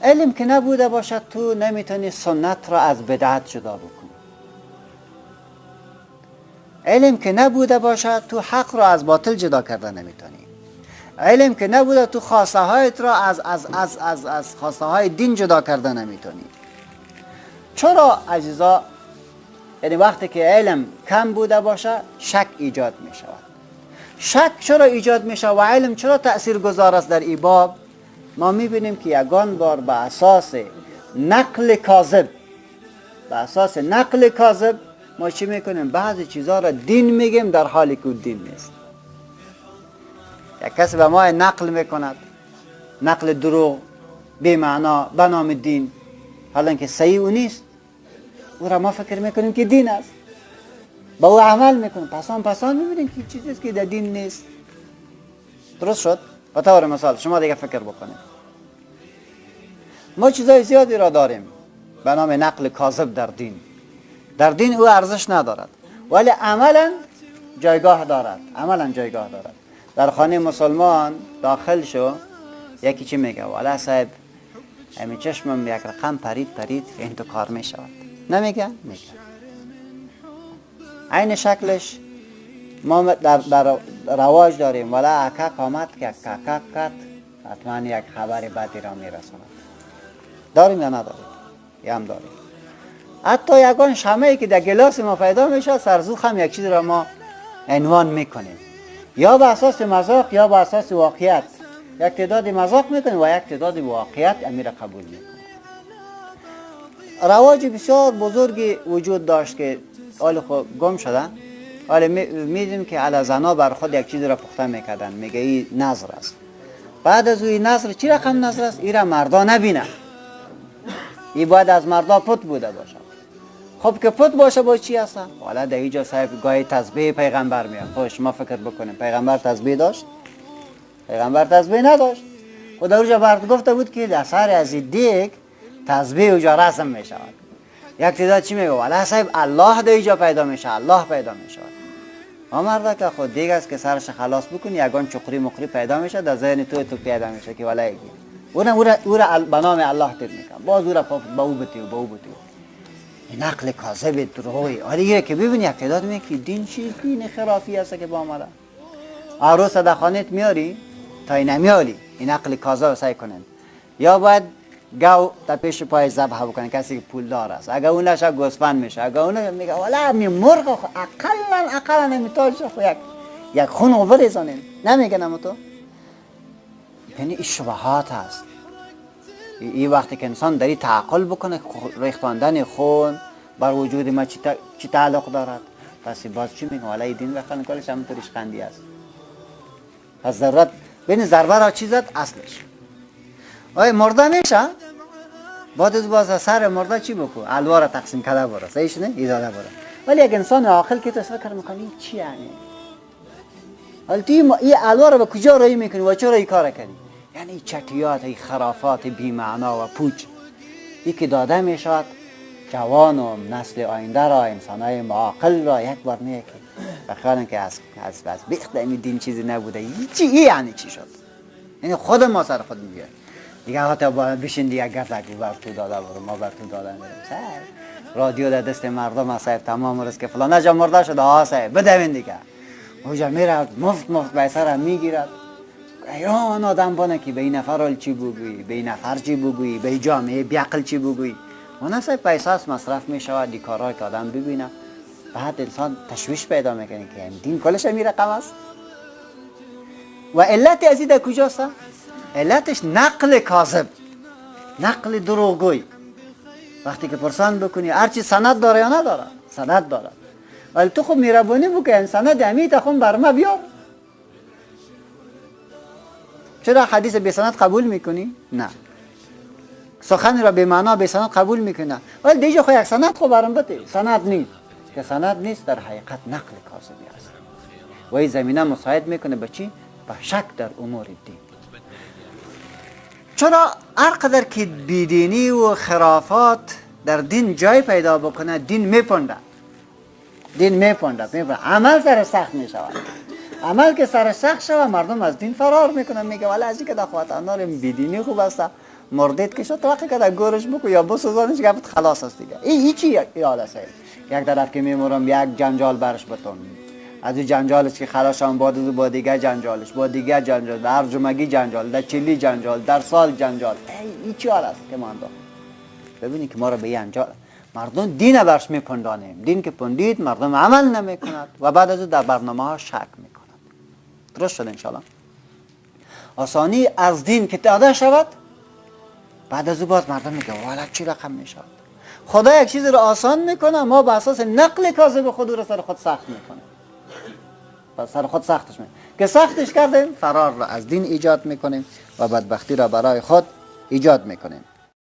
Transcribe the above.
علم که نبوده باشد تو نمیتونی سنت را از بدعت جدا بکنی. علم که نبوده باشد تو حق را از باطل جدا کرده نمیتونی. علم که نبوده تو خواسته هایت را از از از از از خواسته های دین جدا کرده نمیتونی. چرا عزیزا؟ یعنی وقتی که علم کم بوده باشه شک ایجاد می شود. شک چرا ایجاد می شود و علم چرا تأثیر گذار است در ای باب؟ ما می بینیم که یگان بار به اساس نقل کاذب، به اساس نقل کاذب ما چی میکنیم؟ بعضی چیزها را دین میگیم در حالی که دین نیست. یک کسی به ما نقل میکند، نقل دروغ بی معنا به نام دین، حالا که صحیح او نیست، او را ما فکر میکنیم که دین است، با او عمل میکنیم، پسان میبینیم که چیزی است که در دین نیست. درست شد؟ به طور مثال شما دیگه فکر بکنید، ما چیزای زیادی را داریم به نام نقل کاذب در دین. در دین او ارزش ندارد ولی عملا جایگاه دارد، عملا جایگاه دارد. در خانه مسلمان داخل شو، یکی چی میگه؟ والا صاحب همین چشمم یک رقم پرید این تو کار میشود. نمیگه؟ میگه. عین شکلش ما در رواج داریم، والا اکک آمد که ککک کت، حتما یک خبر بدی را میرساند. داریم یا نداریم؟ یا هم داریم. حتی یگان شمعی که در گلاس ما پیدا میشه، سرزوخ هم یک چیز را ما عنوان میکنیم، یا به اساس مذاق یا به اساس واقعیت. یک تعداد مذاق میکنیم و یک تعداد واقعیت امیر قبول میکنیم. رواج بسیار بزرگی وجود داشت که حال خب گم شده. حالا میدیم که علی زنا بر خود یک چیز را پخته میکردن، میگه این نظر است. بعد از این نظر چی رقم نظر است؟ این را مردا نبینه، این باید از مردا پت بوده باشه. خب که پت باشه با چی هستن؟ حالا در اینجا صاحب گاهی تسبیح پیغمبر میاد. خب شما فکر بکنیم پیغمبر تسبیح داشت؟ پیغمبر تسبیح نداشت. خدا اونجا برات گفته بود که در سر از این دیگ تسبیح اونجا رسم میشود. یک تعداد چی میگه؟ والا صاحب الله در اینجا پیدا میشه، الله پیدا میشود. ما مردا که خود دیگ است که سرش خلاص بکنی یگان چقری مقری پیدا میشه در ذهن تو پیدا میشه که والا یکی اون را به نام الله تیر میکنم، باز او را با او بتیو با او بتیو. نقل کاذب دروغی. حالا یه که ببینی یک تعداد میگه که دین چی دین خرافی است که با آمده. عروس در خانهت میاری تا این نمیاری این نقل کاذب سعی کنن، یا باید گاو تا پیش پای ذبح بکنه کسی که پولدار است. اگه اون نشه گوسفند میشه، اگه اون میگه والا می مرغ خو اقلا نمیتاج خو یک خون بریزانین، نمیگه تو. یعنی این شبهات هست. این وقتی که انسان داری تعقل بکنه ریختاندن خون بر وجود ما چی تعلق دارد، پس باز چی میگه؟ والا این دین بخوان کلش همونطوریش خندی است. پس ضرورت بین ضربه را چی زد اصلش. آیا مرده میشه؟ بعد از باز سر مرده چی بکو؟ الوا را تقسیم کرده بره، صحیح نه؟ ایداده بره. ولی یک انسان عاقل که تو فکر میکنی چی یعنی؟ حالا تو این الوا را به کجا رایی میکنی و چرا این کار کردی؟ یعنی چتیات، این خرافات بی معنا و پوچ ای که داده میشود جوان و نسل آینده را، انسانای معاقل را یک بار میگه که بخیالن که از از بیخت این دین چیزی نبوده. چی یعنی چی شد؟ یعنی خود ما سر خود میگه دیگه، حتی با بشین دیگه گردک بر تو داده برو، ما بر تو داده میریم. رادیو در دست مردم صاحب تمام روز که فلان جا مرده شده، ها صاحب بدوین دیگه، اونجا میره مفت پیسه را میگیرد. ایران آدم بانه که به این نفر چی بگویی، به این نفر چی بگویی، به این جامعه بیعقل چی بگویی. اون صاحب پیسه است مصرف میشود، دی کارهایی که آدم ببینه بعد انسان تشویش پیدا میکنه که دین کلش می رقم است. و علت از این در کجاست؟ علتش نقل کاذب، نقل دروغگوی. وقتی که پرسان بکنی هرچی سند داره یا نداره، سند داره، ولی تو خب مهربانی بکن سند امیت خون بر ما بیار. چرا حدیث بی سند قبول میکنی؟ نه. سخن را به معنا بی سند قبول میکنه، ولی دیگه خو یک سند خو برام بده. سند نیست که سند نیست، در حقیقت نقل کاذبی است و این زمینه مساعد میکنه به چی؟ به شک در امور دین. چرا هر قدر که بیدینی و خرافات در دین جای پیدا بکنه، دین میپنده، دین میپنده، عمل سر سخت میشود. عمل که سر سخت شود مردم از دین فرار میکنن، میگه والا از اینکه در خواهتان داریم بیدینی خوب است، مردید که شد وقتی که در گورش بکو یا بسوزانش، گفت خلاص است دیگه. این هیچی حال است. یک طرف که میمورم یک جنجال برش بتون، از این جنجالش که خلاص هم بعد با دیگه جنجالش، با دیگه جنجال، در جمعگی جنجال، در چلی جنجال، در سال جنجال. ای چی حال است که ما انداخت. ببینید که ما رو به این انجال مردم دین برش میپندانیم، دین که پندید مردم عمل نمیکند و بعد از او در برنامه ها شک میکند. درست شد انشالله. آسانی از دین که داده شود، بعد از او باز مردم میگه والا چی رقم میشود. خدا یک چیز رو آسان میکنه، ما به اساس نقل کاذب خود رو سر خود سخت میکنه، سر خود سختش میکنه که سختش کردیم فرار را از دین ایجاد میکنیم و بدبختی را برای خود ایجاد میکنیم.